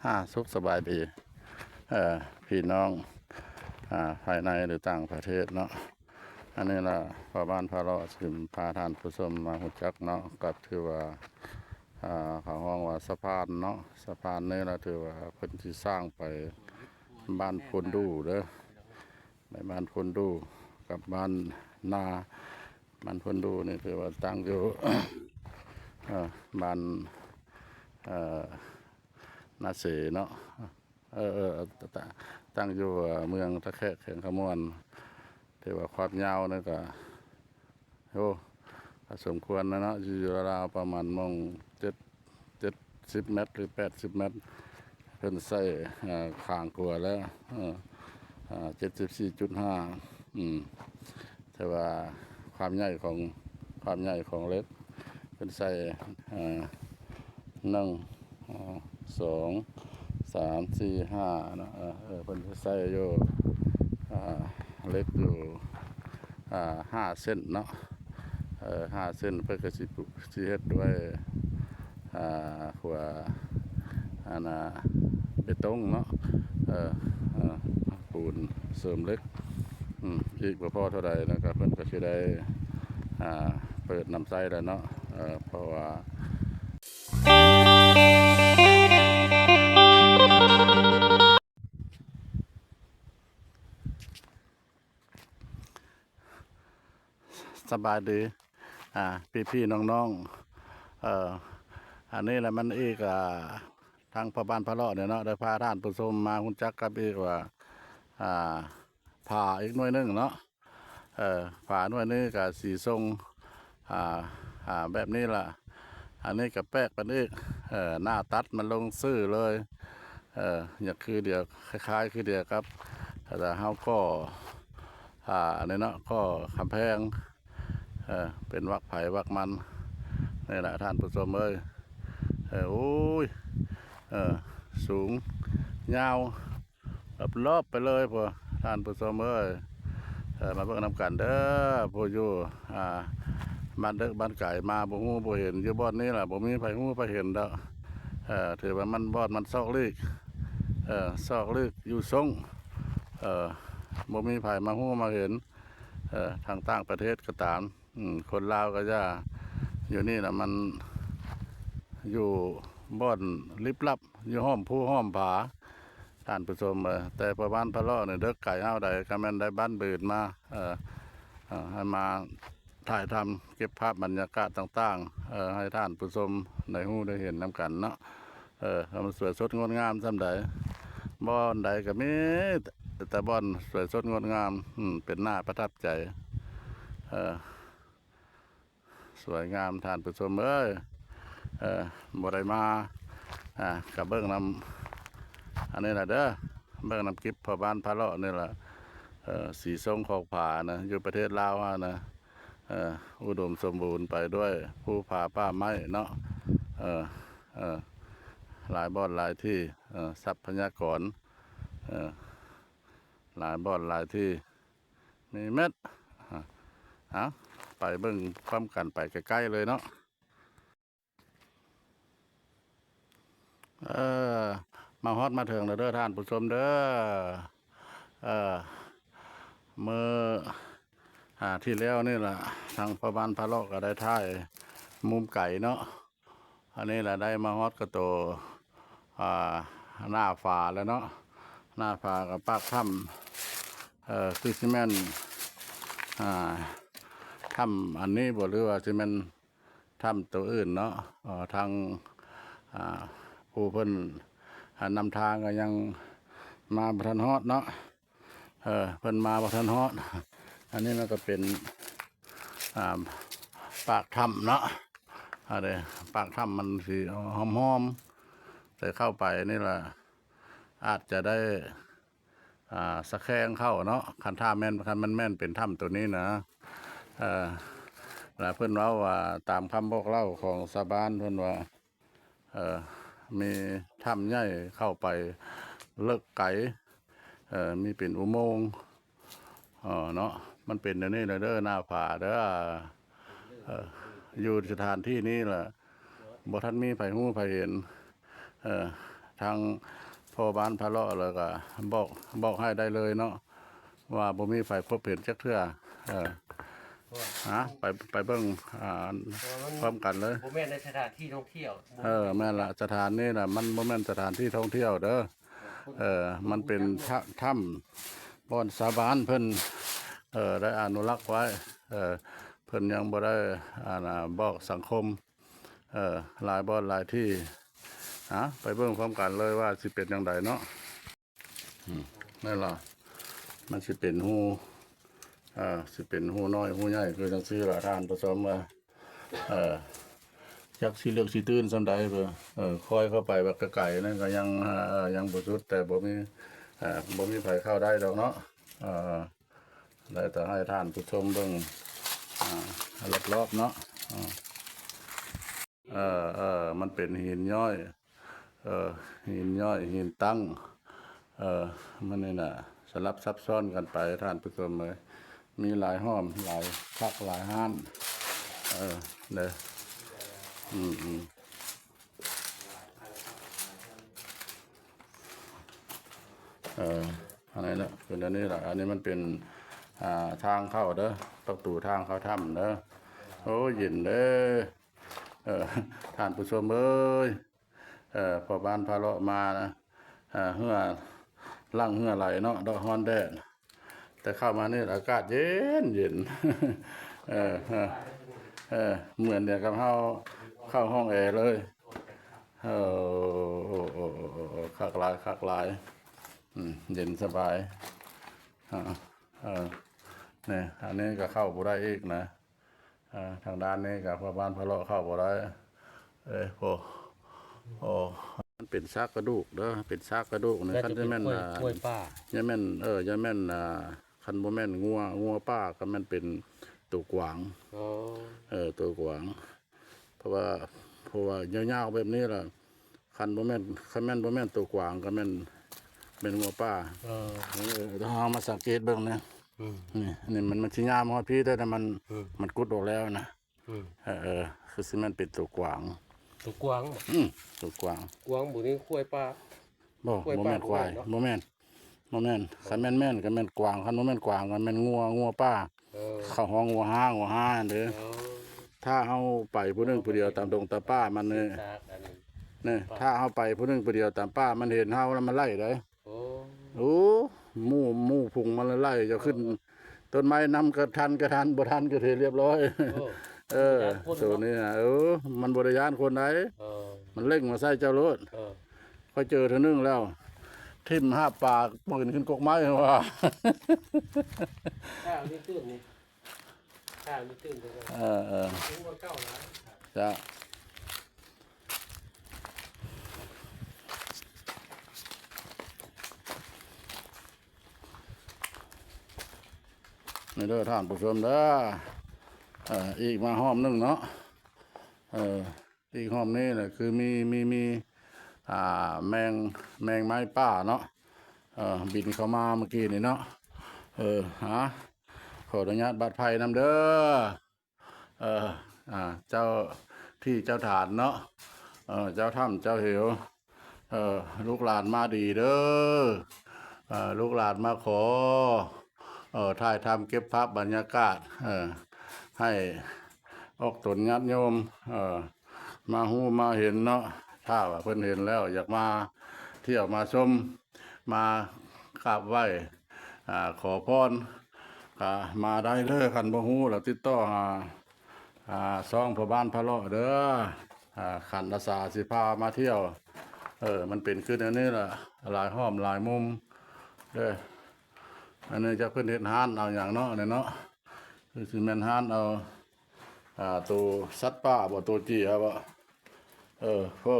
ອາ ສຸກສະບາຍດີ ເອີ ພີ່ນ້ອງ ອາ ພາຍໃນ ຫຼື ຕ່າງປະເທດເນາະ. ອັນນີ້ລະ ພໍ່ບ້ານພາເລາະ ຊິພາທ່ານຜູ້ຊົມມາຮູ້ຈັກເນາະ ກໍຖືວ່າ ອາ ເຂົາຮ້ອງວ່າສະພານເນາະ. ສະພານນີ້ລະ ຖືວ່າເພິ່ນຊິສ້າງໄປບ້ານໂພນດູເດີ ໄປບ້ານໂພນດູກັບບ້ານນາ. ບ້ານໂພນດູນີ້ຖືວ່າຕັ້ງຢູ່ ເອີ ບ້ານ ເອີ ນາເສເນາະ ເອີ ເອີ ຕ- ຕັ້ງຢູ່ເມືອງທ່າແຂກ ແຂວງຄຳມ່ວນ. ຖືວ່າຄວາມຍາວນີ້ກະ ໂອ້ ກະສົມຄວນແລ້ວເນາະ ຢູ່ລາວໆປະມານໝ່ອງເຈັດ ເຈັດສິບແມັດ ຫຼື ແປດສິບແມັດ. ເພິ່ນໃສ່ ເອີ ຄາງຂົວແລ້ວ ເອີ ເອີ ເຈັດສິບສີ່ຈຸດຫ້າ ອືມ ແຕ່ວ່າຄວາມໃຫຍ່ຂອງ ຄວາມໃຫຍ່ຂອງເຫຼັກ ເພິ່ນໃສ່ ເອີ ໜຶ່ງ ສອງ ສາມ ສີ່ ຫ້າເນາະ ເອີ ເພິ່ນຊິໃສ່ຢູ່ ເຫຼັກຢູ່ ຫ້າເສັ້ນເນາະ ຫ້າເສັ້ນ. ເພິ່ນກໍຊິ ຊິເຮັດດ້ວຍ ອ່າ ຂົວ ອັນນ່າ ເບຕົງເນາະ ເອີ ເອີ ປູນເສີມເຫຼັກ ອືມ ອີກບໍ່ພໍເທົ່າໃດ ແລ້ວກໍເພິ່ນກໍຊິໄດ້ ອ່າ ເປີດນຳໃຊ້ແລ້ວເນາະ ເອີ ເພາະວ່າ ສະບາຍດີ ອ່າ ພີ່ໆນ້ອງໆ ເອີ ອັນນີ້ລະມັນອີກ ອ່າ ທາງພໍ່ບ້ານພາເລາະນີ້ເນາະ ໄດ້ພາທ່ານຜູ້ຊົມມາຮູ້ຈັກກັບອີກວ່າ ອ່າ ຜາອີກໜ່ວຍໜຶ່ງເນາະ ເອີ ຜາໜ່ວຍນີ້ກະສີຊົງ ອ່າ ອ່າ ແບບນີ້ລະ. ອັນນີ້ກະແປກໄປອີກ ເອີ ໜ້າຕັດມັນລົງຊື່ເລີຍ ເອີ ຢາກຄືດຽວ ຄ້າຍໆຄືດຽວກັບ ເຮົາກໍ່ ອ່າ ອັນນີ້ເນາະ ກໍ່ກຳແພງ ເອີ ເປັນວັກໃຜວັກມັນ ນີ້ລະທ່ານຜູ້ຊົມເອີຍ ເອີ ໂອ້ຍ ເອີ ສູງຍາວ ລອບໆໄປເລີຍພຸ້ນ ທ່ານຜູ້ຊົມເອີຍ. ເອີ ມາເບິ່ງນຳກັນເດີ ຜູ້ຢູ່ ອ່າ ບ້ານເດິກບ້ານໄກ ມາບໍ່ຮູ້ບໍ່ເຫັນ ຢູ່ບ່ອນນີ້ລະ ບໍ່ມີໃຜຮູ້ໃຜເຫັນດອກ ເອີ ຖືວ່າມັນ ບ່ອນມັນຊອກຫຼີກ ເອີ ຊອກລຶກຢູ່ຊົງ ເອີ ບໍ່ມີໃຜມາຮູ້ມາເຫັນ ເອີ ທາງຕ່າງປະເທດກໍຕາມ ອືມ ຄົນລາວກໍຢ່າ ຢູ່ນີ້ນະ ມັນຢູ່ບ່ອນລິບລັບ ຢູ່ຫ້ອມພູຫ້ອມຜາ ທ່ານຜູ້ຊົມເອີຍ. ແຕ່ປະມານພາເລາະນີ້ເດິກໄກຮາວໃດ ກໍແມ່ນໄດ້ບ້ານບືນມາ ເອີ ເອີ ໃຫ້ມາຖ່າຍທຳ ເກັບພາບບັນຍາກາດຕ່າງໆ ເອີ ໃຫ້ທ່ານຜູ້ຊົມໄດ້ຮູ້ໄດ້ເຫັນນຳກັນເນາະ. ເອີ ມັນສວຍສົດງົດງາມສ່ຳໃດ ບ່ອນໃດກໍມີແຕ່ບ່ອນສວຍສົດງົດງາມ ອືມ ເປັນໜ້າປະທັບໃຈ ເອີ ສວຍງາມທ່ານຜູ້ຊົມເອີຍ ເອີ ບໍ່ໄດ້ມາ ອ່າ ກະເບິ່ງນຳ ອັນນີ້ລະເດີ ເບິ່ງນຳກິບພໍ່ບ້ານພາເລາະນີ້ລະ ເອີ ສີຊົງຂອງຜານະ ຢູ່ປະເທດລາວເຮົານະ ເອີ ອຸດົມສົມບູນໄປດ້ວຍພູຜາປ່າໄມ້ເນາະ ເອີ ເອີ ຫຼາຍບ່ອນຫຼາຍທີ່ ເອີ ຊັບພະຍາກອນ ເອີ ຫຼາຍບ່ອນຫຼາຍທີ່ ມີແມັດ ເອົາ ໄປເບິ່ງພ້ອມກັນ ໄປໃກ້ໆເລີຍເນາະ. ເອີ ມາຮອດມາເຖິງແລ້ວເດີທ່ານຜູ້ຊົມເດີ ເອີ ມື້ ອາ ທີ່ແລ້ວນີ້ລະ ທາງພໍ່ບ້ານພາເລາະກໍໄດ້ຖ່າຍມຸມໄກເນາະ ອັນນີ້ລະໄດ້ມາຮອດກະໂຕ ອາ ໜ້າຜາແລ້ວເນາະ ໜ້າຜາກັບປາກຖ້ຳ ເອີ ຄືຊິແມ່ນ ອາ ຖ້ຳອັນນີ້ບໍ່ ຫຼືວ່າຊິແມ່ນ ຖ້ຳໂຕອື່ນເນາະ ເອີ ທາງ ອາ ຜູ້ເພິ່ນ ອາ ນຳທາງກໍຍັງມາບໍ່ທັນຮອດເນາະ ເອີ ເພິ່ນມາບໍ່ທັນຮອດ ອັນນີ້ມັນກໍເປັນ ອາ ປາກຖ້ຳເນາະ ອາ ເດ້ ປາກຖ້ຳມັນຊິຫອມໆ ແຕ່ເຂົ້າໄປນີ້ລະ ອາດຈະໄດ້ ອ່າ ສະແຄງເຂົ້າເນາະ ຄັນຖ້າແມ່ນ ຄັນມັນແມ່ນເປັນຖ້ຳໂຕນີ້ນະ ເອີ ລະເພິ່ນເວົ້າວ່າ ຕາມຄຳບອກເລົ່າຂອງຊາວບ້ານເພິ່ນວ່າ ເອີ ມີຖ້ຳໃຫຍ່ເຂົ້າໄປເລິກໄກ ເອີ ມີເປັນອຸໂມງ ເອີ ເນາະ ມັນເປັນແນວນີ້ລະເດີ ໜ້າຜາເດີ ເອີ ຢູ່ສະຖານທີ່ນີ້ລະ ບໍ່ທັນມີໃຜຮູ້ໃຜເຫັນ ເອີ ທາງພໍ່ບ້ານພາເລາະ ແລ້ວກໍບອກ ບອກໃຫ້ໄດ້ເລີຍເນາະ ວ່າບໍ່ມີໃຜພົບເຫັນຈັກເທື່ອ. ເອີ ຮະ ໄປ ໄປເບິ່ງ ອ່າ ເພາະວ່າມັນ ພ້ອມກັນເລີຍ. ບໍ່ແມ່ນໃນສະຖານທີ່ທ່ອງທ່ຽວ. ເອີ ແມ່ນລະ ສະຖານນີ້ນະ ມັນບໍ່ແມ່ນສະຖານທີ່ທ່ອງທ່ຽວເດີ. ເອີ ມັນເປັນ ຖ້ຳ ບ່ອນຊາວບ້ານເພິ່ນ ເອີ ໄດ້ອະນຸລັກໄວ້. ເອີ ເພິ່ນຍັງບໍ່ໄດ້ ອັນ ບອກສັງຄົມ ເອີ ຫຼາຍບ່ອນຫຼາຍທີ່. ອາ ໄປເບິ່ງພ້ອມກັນເລີຍວ່າຊິເປັນຈັ່ງໃດເນາະ. ອືມ ແມ່ນລະ ມັນຊິເປັນຮູ ເອີ ຊິເປັນຮູນ້ອຍຮູໃຫຍ່ຄືຈັ່ງຊີ້ລະ ທ່ານຜູ້ຊົມເອີຍ. ເອີ ຈັກຊິເລິກຊິຕື້ນສ່ຳໃດ ເອີ ເອີ ຄ່ອຍເຂົ້າໄປແບບໄກໆນັ້ນກໍຍັງ ເອີ ຍັງບໍ່ສຸດ ແຕ່ບໍ່ມີ ເອີ ບໍ່ມີໃຜເຂົ້າໄດ້ດອກເນາະ. ເອີ ໄດ້ແຕ່ໃຫ້ທ່ານຜູ້ຊົມເບິ່ງ ອາ ຮອບໆເນາະ. ເອີ ເອີ ເອີ ມັນເປັນຫີນຍ້ອຍ ເອີ ຫີນຍ້ອຍ ຫີນຕັ້ງ ເອີ ມັນນີ້ນະ ສະຫຼັບຊັບຊ້ອນກັນໄປ ທ່ານຜູ້ຊົມເອີຍ. ມີຫຼາຍຫ້ອມ ຫຼາຍຄັກ ຫຼາຍຮ້ານ ເອີ ເດີ ອືມໆ ເອີ ອັນນີ້ລະ ເປັນອັນນີ້ລະ ອັນນີ້ມັນເປັນ ອ່າ ທາງເຂົ້າເດີ ປະຕູທາງເຂົ້າຖ້ຳເດີ. ໂອ້ ເຢັນເດີ ເອີ ທ່ານຜູ້ຊົມເອີຍ. ເອີ ພໍ່ບ້ານພາເລາະມານະ ເອີ ເຫື່ອຫຼັ່ງເຫື່ອໄຫຼເນາະ ດອກຮ້ອນແດດ ແຕ່ເຂົ້າມານີ້ອາກາດເຢັນໆ ເອີ ເອີ ເອີ ເໝືອນດຽວກັບເຮົາເຂົ້າຫ້ອງແອເລີຍ. ໂອ້ ໂອ້ ໂອ້ ໂອ້ ໂອ້ ຄັກຫຼາຍ ຄັກຫຼາຍ ອືມ ເຢັນສະບາຍ. ເອີ ເອີ ນີ້ ອັນນີ້ກໍເຂົ້າບໍ່ໄດ້ອີກນະ. ອ່າ ທາງດ້ານນີ້ກໍພໍ່ບ້ານພາເລາະເຂົ້າບໍ່ໄດ້. ເອີ ໂອ້ ໂອ້ ມັນເປັນຊາກກະດູກເດີ ເປັນຊາກກະດູກນີ້. ຄັນຈະແມ່ນ ອ່າ ຢ່າແມ່ນ ເອີ ຢ່າແມ່ນ ອ່າ ຄັນບໍ່ແມ່ນງົວ ງົວປ່າກໍແມ່ນເປັນໂຕກວາງ. ເອີ ໂຕກວາງ ເພາະວ່າ ເພາະວ່າຍາວໆແບບນີ້ລະ ຄັນບໍ່ແມ່ນ ຄັນແມ່ນບໍ່ແມ່ນໂຕກວາງກໍແມ່ນ ແມ່ນງົວປ່າ. ເອີ ເອີ ເຮົາມາສັງເກດເບິ່ງນະ. ອືມ ນີ້ ນີ້ມັນ ມັນຊິຍາມຮອດພີ້ແຕ່ ແຕ່ມັນ ອືມ ມັນກຸດອອກແລ້ວນະ. ອືມ ເອີ ເອີ ຄືຊິແມ່ນເປັນໂຕກວາງ. ໂຕກວາງບໍ? ອືມ ໂຕກວາງ. ກວາງບໍ່ໄດ້ຄວາຍປ່າ. ບໍ່ ບໍ່ແມ່ນຄວາຍ ບໍ່ແມ່ນ ບໍ່ແມ່ນ. ຄັນແມ່ນ ແມ່ນກໍແມ່ນກວາງ ຄັນບໍ່ແມ່ນກວາງກໍແມ່ນງົວ ງົວປ່າ. ເອີ ເຂົາຮ້ອງງົວຮ້າ ງົວຮ້າເດີ. ເອີ ຖ້າເຮົາໄປຜູ້ໜຶ່ງຜູ້ດຽວຕາມດົງຕາມປ່າມັນນີ້ ນີ້ ຖ້າເຮົາໄປຜູ້ໜຶ່ງຜູ້ດຽວຕາມປ່າ ມັນເຫັນເຮົາແລ້ວມັນໄລ່ເດ້. ໂອ້ ໂອ້ ໝູ່ ໝູ່ຝູງມັນໄລ່ເຈົ້າຂຶ້ນ ເອີ ຕົ້ນໄມ້ນຳກະທັນກະທັນ ບໍ່ທັນກະເທລຽບຮ້ອຍ. ໂອ້ ເອີ ໂຕນີ້ນະ ເອີ ມັນບໍ່ໄດ້ຢ້ານຄົນໃດ. ເອີ ມັນເລັ່ງມາໃສ່ເຈົ້າໂລດ. ເອີ ຂ້ອຍເຈີເທື່ອໜຶ່ງແລ້ວ ຖິ້ມຫາບປາ ປີນຂຶ້ນກົກໄມ້ວ່າ. ຂ້າວນີ້ຕື່ມນີ້ ຂ້າວນີ້ຕື່ມເດີ. ເອີ ເອີ ບໍ່ເກົ່າຫຼາຍ. ຈ້ະ ນີ້ເດີທ່ານຜູ້ຊົມເດີ ເອີ ອີກມາຮອບໜຶ່ງເນາະ. ເອີ ອີກຮອບນີ້ນະ ຄືມີ ມີ ມີ ອ່າ ແມງ ແມງໄມ້ປ່າເນາະ ເອີ ບິນເຂົ້າມາເມື່ອກີ້ນີ້ເນາະ. ເອີ ຫາ ຂໍອະນຸຍາດບາດໄພນຳເດີ. ເອີ ອ່າ ເຈົ້າທີ່ເຈົ້າຖານເນາະ ເອີ ເຈົ້າຖ້ຳເຈົ້າເຫວ ເອີ ລູກຫຼານມາດີເດີ ເອີ ລູກຫຼານມາຂໍ ເອີ ຖ່າຍທຳເກັບພາບບັນຍາກາດ ເອີ ໃຫ້ອອກຕົນຍາດໂຍມ ເອີ ມາຮູ້ມາເຫັນເນາະ. ຖ້າວ່າເພິ່ນເຫັນແລ້ວຢາກມາທ່ຽວມາຊົມ ມາກາບໄຫວ້ ອ່າ ຂໍພອນ ກໍມາໄດ້ເດີ. ຄັນບໍ່ຮູ້ລະຕິດຕໍ່ຫາ ອ່າ ຊ່ອງພໍ່ບ້ານພາເລາະເດີ ອ່າ ຄັນອາສາຊິພາມາທ່ຽວ. ເອີ ມັນເປັນຄືແນວນີ້ລະ ຫຼາຍຫ້ອມຫຼາຍມຸມເດີ. ອັນນີ້ຈັກເພິ່ນເຮັດຮ້ານເອົາຫຍັງເນາະ ອັນນີ້ເນາະ ຄືຊິແມ່ນຮ້ານເອົາ ອ່າ ໂຕສັດປ່າບໍ ໂຕເຈຍບໍ. ເອີ ໂອ້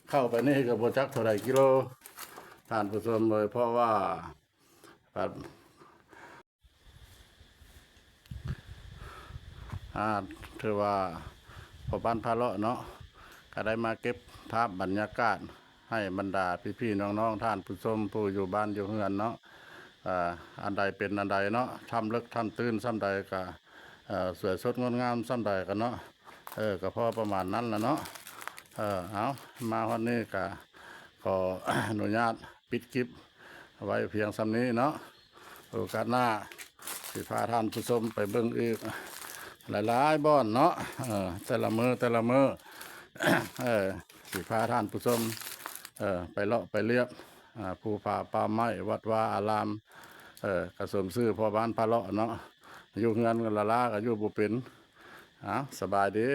ເຂົ້າໄປນີ້ກໍບໍ່ຈັກເທົ່າໃດກິໂລ ທ່ານຜູ້ຊົມເອີຍ ເພາະວ່າ ອ່າ ຖືວ່າພໍ່ບ້ານພາເລາະເນາະ ກໍໄດ້ມາເກັບພາບບັນຍາກາດ ໃຫ້ບັນດາພີ່ໆນ້ອງໆທ່ານຜູ້ຊົມຜູ້ຢູ່ບ້ານຢູ່ເຮືອນເນາະ ເອີ ອັນໃດເປັນອັນໃດເນາະ ຖ້ຳເລິກຖ້ຳຕື້ນສ່ຳໃດກະ ເອີ ສວຍສົດງົດງາມສ່ຳໃດກະເນາະ ເອີ ກະພໍປະມານນັ້ນລະເນາະ. ເອີ ເອົາ ມາຮອດນີ້ກະ ຂໍອະນຸຍາດປິດຄລິບໄວ້ພຽງສ່ຳນີ້ເນາະ. ໂອກາດໜ້າຊິພາທ່ານຜູ້ຊົມໄປເບິ່ງອີກຫຼາຍໆບ່ອນເນາະ. ເອີ ແຕ່ລະມື້ ແຕ່ລະມື້ ເອີ ຊິພາທ່ານຜູ້ຊົມ ເອີ ໄປເລາະໄປລຽບ ອາ ພູຜາປ່າໄມ້ ວັດວາອາລາມ ເອີ ກະສົມຊື່ພໍ່ບ້ານພາເລາະເນາະ. ຢູ່ເຮືອນກະລ້າໆ ກະຢູ່ບໍ່ເປັນ. ເອົາ ສະບາຍດີ.